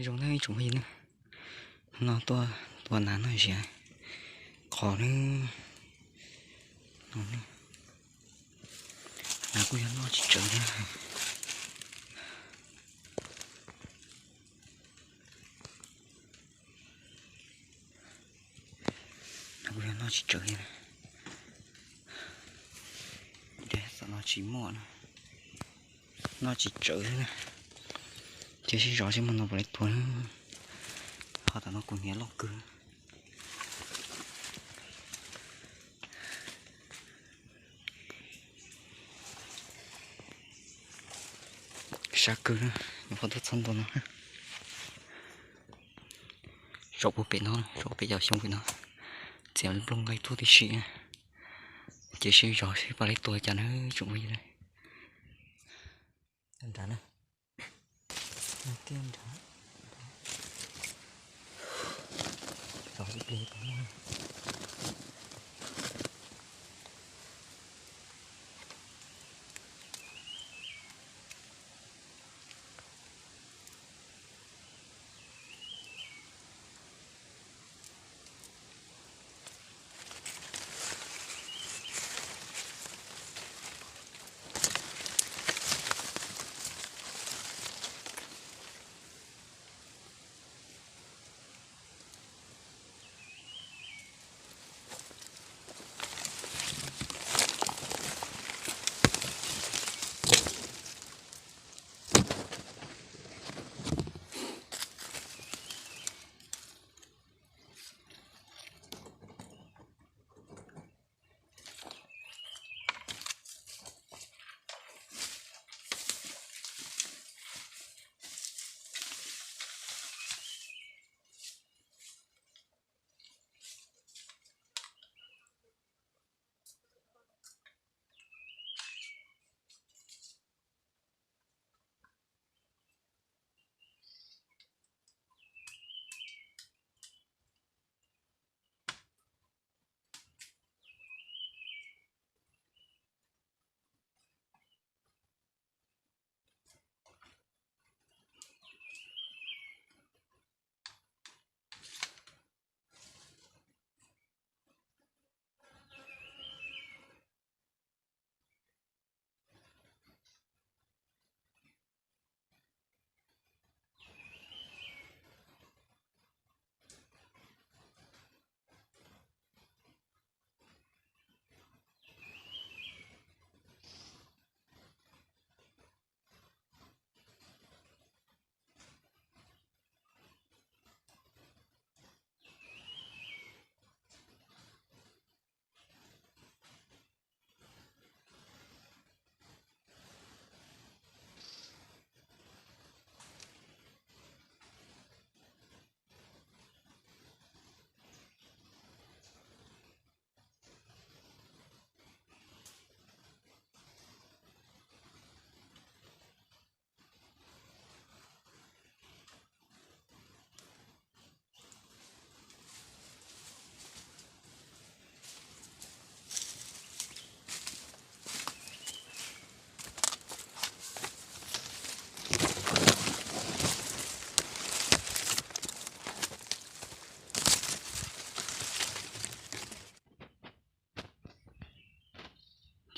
Zoo na ib tsoom phooj ywg na, no tuaj tua nas noj ziag qhov na, no na, nas kuj yog noj tsis tsawg thiab. Kuj yog noj tsis tsawg thiab, txam no tsis muaj, noj tsis tsawg thiab na. Ces sib zov seb mus no puas li tua. Ho tam no kuv hniav loj kawg. Sab kawg na, nyuam qhuav tuaj txog ntua no. Zaum puag pem no, zaum pem cov xyoob pem no, txiav nplooj nqaij tuaj tib si. Ces sib zov seb puas li tua cas na tsoom phooj ywg. Nrad na, tiaj nrad, zov ib pliag puas muaj.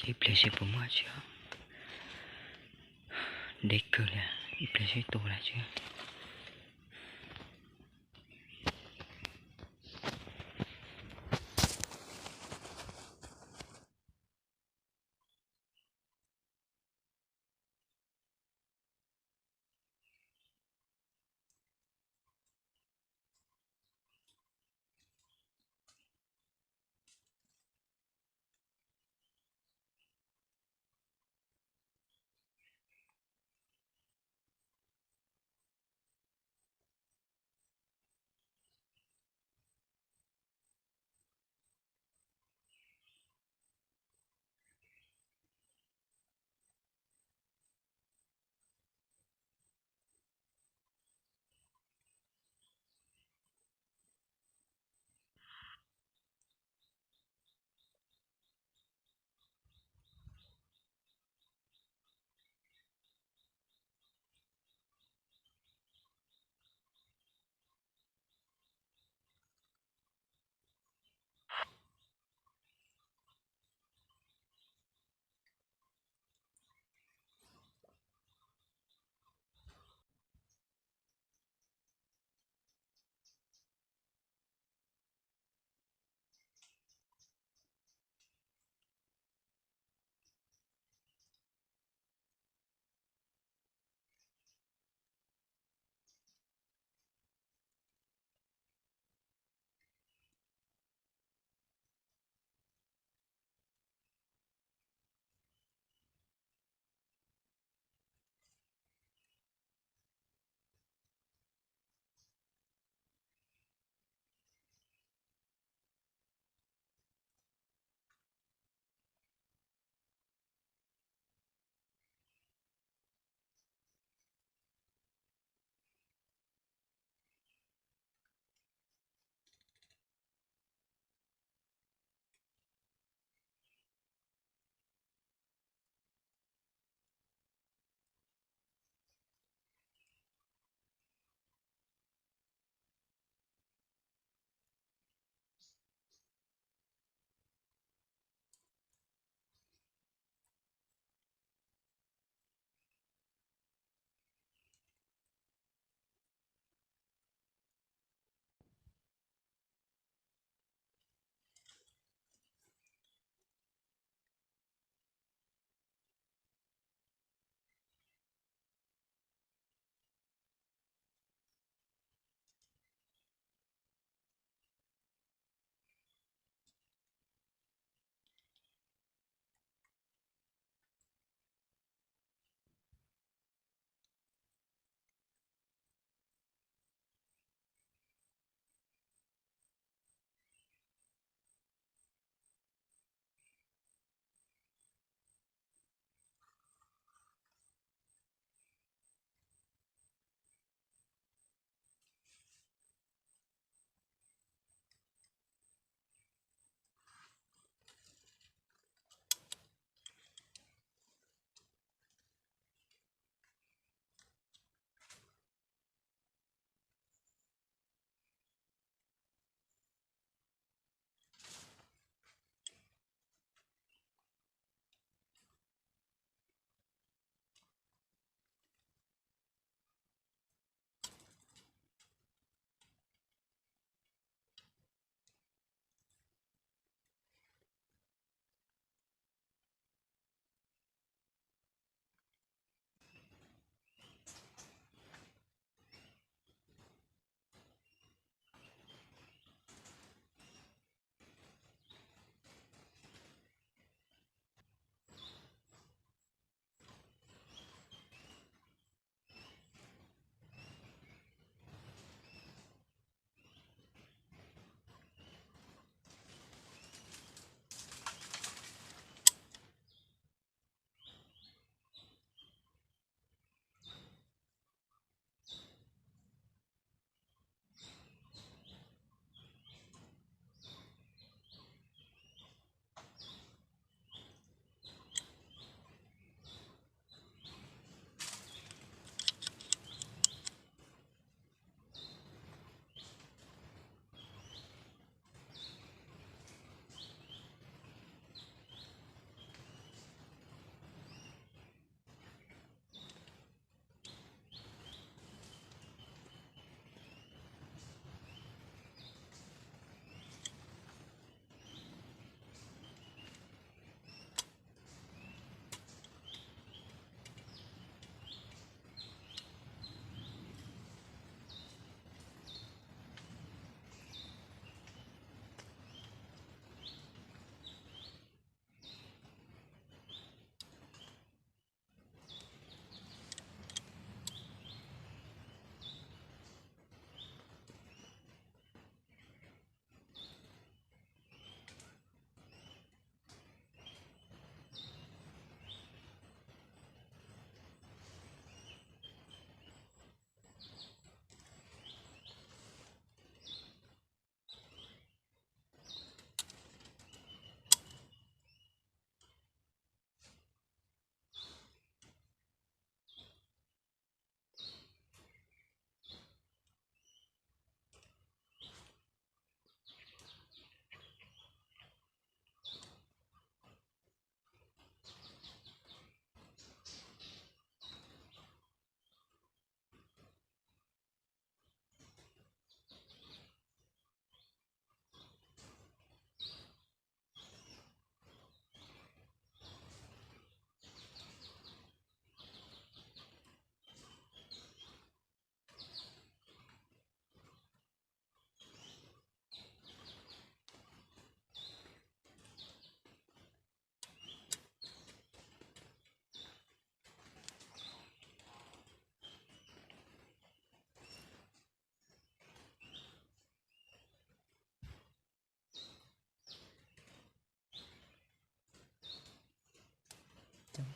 Ces ib pliag seb puas muaj tsi. Deb kawg li, ib pliag seb tua lawm tsi.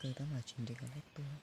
Kawg tab mas tsis nres kom laj tuaj.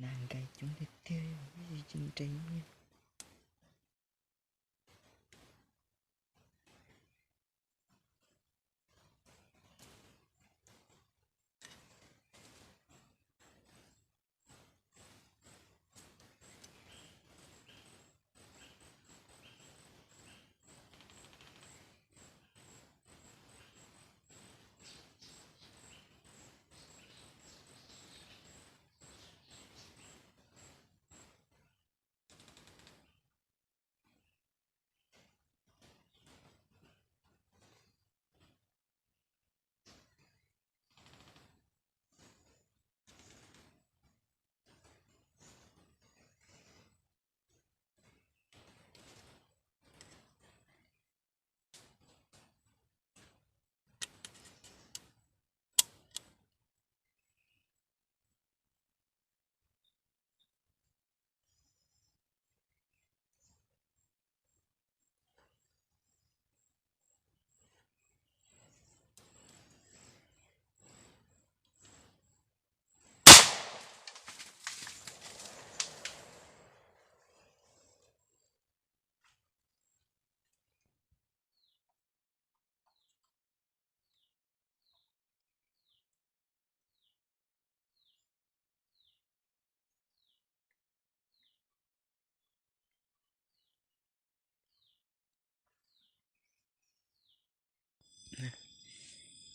Nas nkais coob tiag tiag, tsis nres li.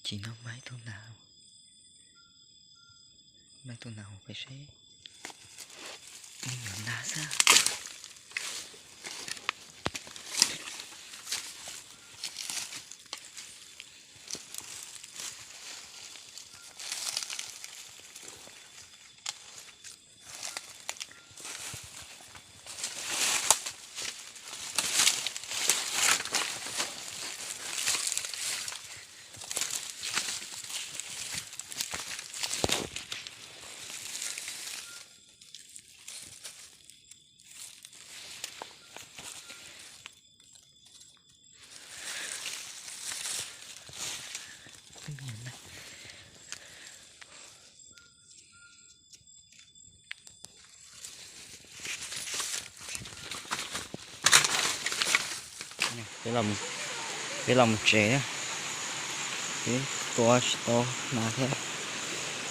Tim no muaj ib tug nas, muaj ib tug nas hauv peb seb. Ib nyuag nas xwb. Peb los mus tsev, peb tua tsis tau nas thiab.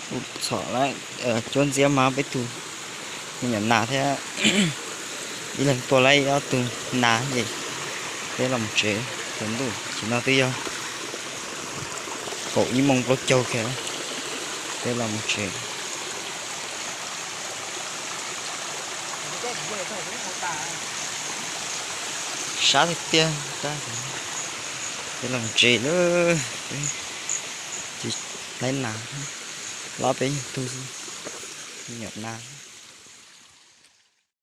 Kuj txhom lawm, cuab ntxiab mas peb tus me nyuam nas thiab, ib leeg tua lawm ob tug nas ces peb los mus tsev. Tsaus ntuj, tam sim no twb yog kaum ib moos plaub caug kiag, peb los mus tsev. Sab tiag tiag, peb los mus tsev lawm, tsis laib nas, lawv peb yog tug me nyuam nas.